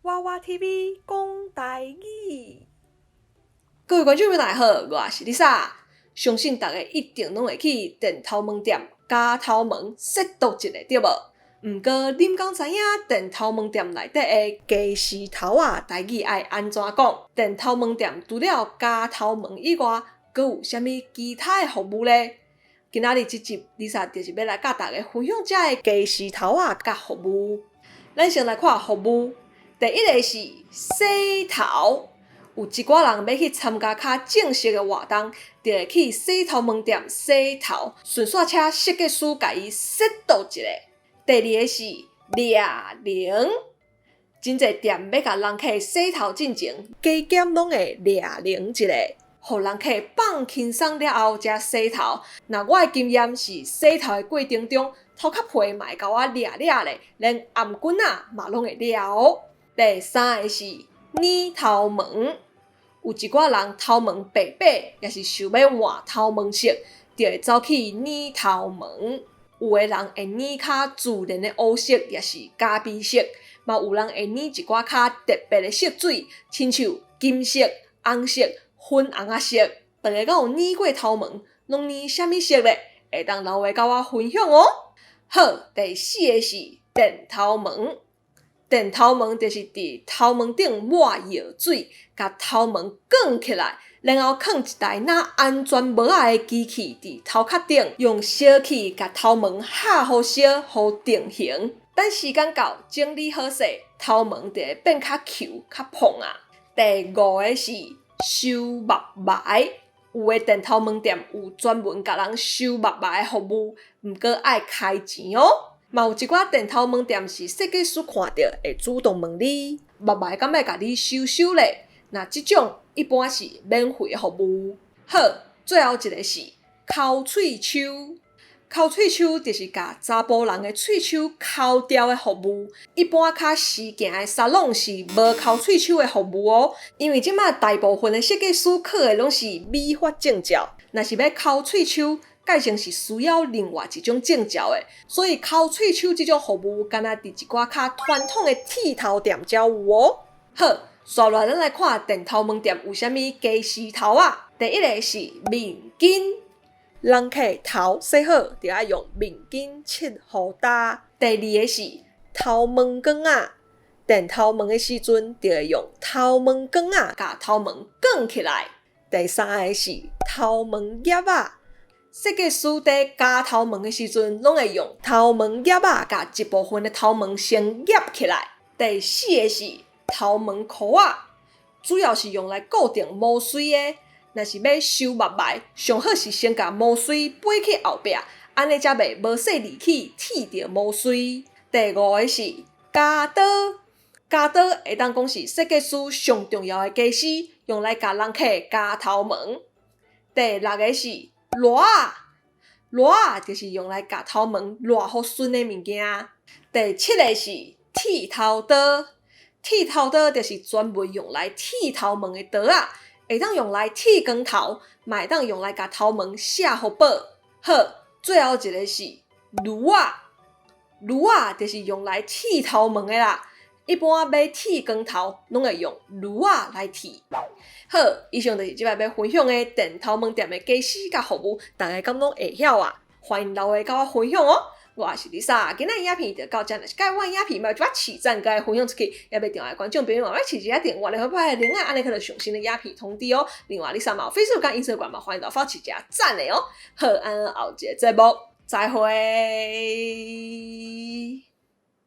娃娃 TV 講台語。各位觀眾朋友大家好，我是 Lisa，相信大家一定攏會去電頭毛店鉸頭毛雪毒一下對無？毋過恁敢知影電頭毛店內底的家私頭仔台語愛按怎講？電頭毛店除了鉸頭毛以外，閣有啥物其他的服務咧？今仔日這集，Lisa 就是欲來佮大家分享遮的家私頭仔佮服務。咱先來看服務，第一个是洗頭。有一寡人欲去參加較正式的活動，就會去洗頭毛店洗頭，順紲請設計師共伊雪毒一下。第二个是掠龍，真濟店欲共人客洗頭進前，加減攏會掠龍一下，予人客放輕鬆了後才洗頭。若我的經驗是，洗頭的過程中，頭殼皮嘛會共我掠掠咧，連頷頸仔嘛攏會掠哦。第三个是染頭毛，有一寡人頭毛白白，抑是想欲換頭毛色，就會走去染頭毛。有的人會染較自然的烏色，抑是咖啡色，嘛有人會染一寡較特別的色水，親像金色、紅色、粉紅仔色。大家敢有染過頭毛？攏染啥物色咧？會當留話佮我分享哦。好，第四个是電頭毛。電頭毛就是佇頭毛頂抹藥水，共頭毛捲起來，然後囥一台若安全帽仔的機器佇頭殼頂，用燒氣共頭毛煠予燒，予定型。等時間到，整理好勢，頭毛就會變較 Q、較膨啊。第五个是修目眉，有的電頭毛店有專門共人修目眉的服務，毋過愛開錢哦。嘛有一寡電頭毛店是設計師看著會主動問你目眉敢欲共你修修咧？若這種一般是免費的服務。好，最後一个是摳喙鬚。摳喙鬚就是共查埔人的喙鬚摳掉的服務。一般較時行的沙龍是無摳喙鬚的服務哦，因為這馬大部分的設計師考的攏是美髮證照，若是欲摳喙鬚，蓋成是需要另外一種證照的，所以摳喙鬚這種服務，敢若佇一寡較傳統的剃頭店才有哦。好，紲落來咱來看電頭毛店有啥物家私頭仔。第一个是面巾，人客頭洗好，就愛用面巾拭予焦。第二个是頭毛捲仔，電頭毛的時陣，就會用頭毛捲仔共頭毛捲起來。第三個是頭毛夾仔。設計師佇鉸頭毛的時陣，攏會用頭毛夾仔共一部分的頭毛先夾起來。第四个是頭毛箍仔，主要是用來固定毛媠的。若是欲修目眉，上好是先共毛媠掰去後壁，按呢才袂無細力去剃著毛媠。第五个是鉸刀，鉸刀會當講是設計師上重要的家私，用來共人客鉸頭毛。第六个是捋仔，捋仔就是用來共頭毛捋予順的物件。第七个是剃頭刀，剃頭刀就是專門用來剃頭毛的刀仔，會當用來剃光頭，嘛會當用來共頭毛卸予薄。好，最後一个是鑢仔，鑢仔就是用來剃頭毛的啦。一般欲剃光頭，攏會用鑢仔來剃。好，以上就是這擺欲分享的電頭毛店的家私佮服務，大家敢攏會曉啊？歡迎留話佮我分享哦。我是 Lisa，今仔影片就到這，若是佮意我的影片，嘛有一起讚佮分享出去，也欲訂閱觀眾朋友，嘛欲飼一下訂閱，來拍鈴仔，按呢可就上新的影片通知哦。另外，Lisa 嘛有 Facebook 佮 Instagram 嘛，歡迎到發飼一下讚的哦。好，按呢後一个節目再會。